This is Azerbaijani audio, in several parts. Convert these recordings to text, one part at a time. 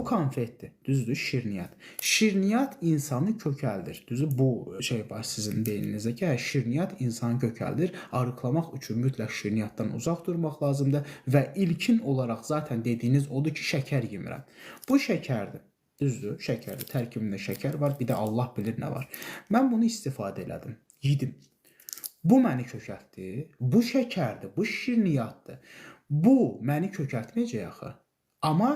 Bu konfetdir. Düzdür, şirniyyat. Şirniyyat insanı kökəldir. Düzdür? Bu şey var sizin beyninizdə ki, hə, şirniyyat insanı kökəldir. Arıqlamaq üçün mütləq şirniyyatdan uzaq durmaq lazımdır və ilkin olaraq zaten dediyiniz odur ki, şəkər yemirəm. Bu şəkərdir. Düzdür, şəkərdir. Tərkibində şəkər var, bir də Allah bilir nə var. Mən bunu istifadə elədim, yedim. Bu məni kökəltdi. Bu şəkərdir, bu şirniyyatdır. Bu məni kökəltməyəcək axı. Amma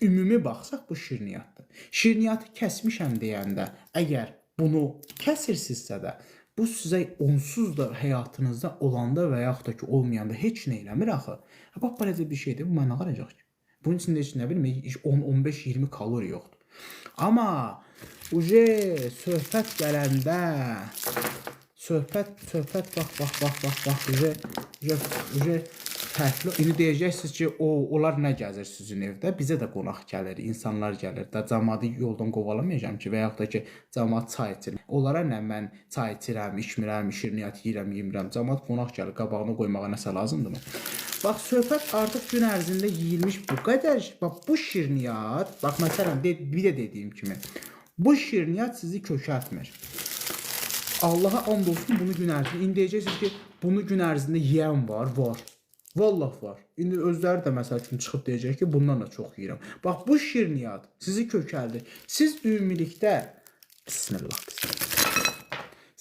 ümumi baxsaq bu şirniyyatdır. Şirniyyatı kəsmişəm deyəndə, əgər bunu kəsirsinizsə də, bu sizə onsuz da həyatınızda olanda və yaxud da ki olmayanda heç nə eləmir axı. Bax beləcə bir şeydir, bu mənə qarayacaq ki. Bunun içində heç nə bilim 10, 15, 20 kalori yoxdur. Amma uje söhbət gələndə söhbət bax bax bax bax bax uje fərqli. İndi deyəcəksiniz ki, onlar nə gəzir sizin evdə? Bizə də qonaq gəlir, insanlar gəlir. Da camaatı yoldan qovalamayacağam ki, və yaxud da ki, camaat çay içir. Onlara nə mən çay içirəm, içmirəm, şirniyyat yeyirəm, yemirəm. Camaat qonaq gəlir, qabağına qoymağa nəsə lazımdırmı? Bax, söhbət artıq gün ərzində yeyilmiş bu qədər. Bax bu şirniyyat, bax məsələn bir də dediyim kimi, bu şirniyyat sizi kökəltmir. Allaha and olsun bunu gün ərzində. İndi deyəcəksiniz ki, bunu gün ərzində yeyən var, var. Vallah var. İndi özləri də məsəl üçün çıxıb deyəcək ki, bundan da çox yeyirəm. Bax bu şirniyyat sizi kökəldir. Siz ümumilikdə Bismillah.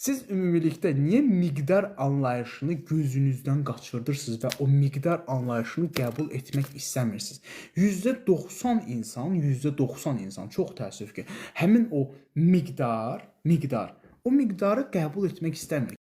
Siz ümumilikdə niyə miqdar anlayışını gözünüzdən qaçırdırsınız və o miqdar anlayışını qəbul etmək istəmirsiniz? %90 insan, %90 insan çox təəssüf ki, həmin o miqdar, o miqdarı qəbul etmək istəmir.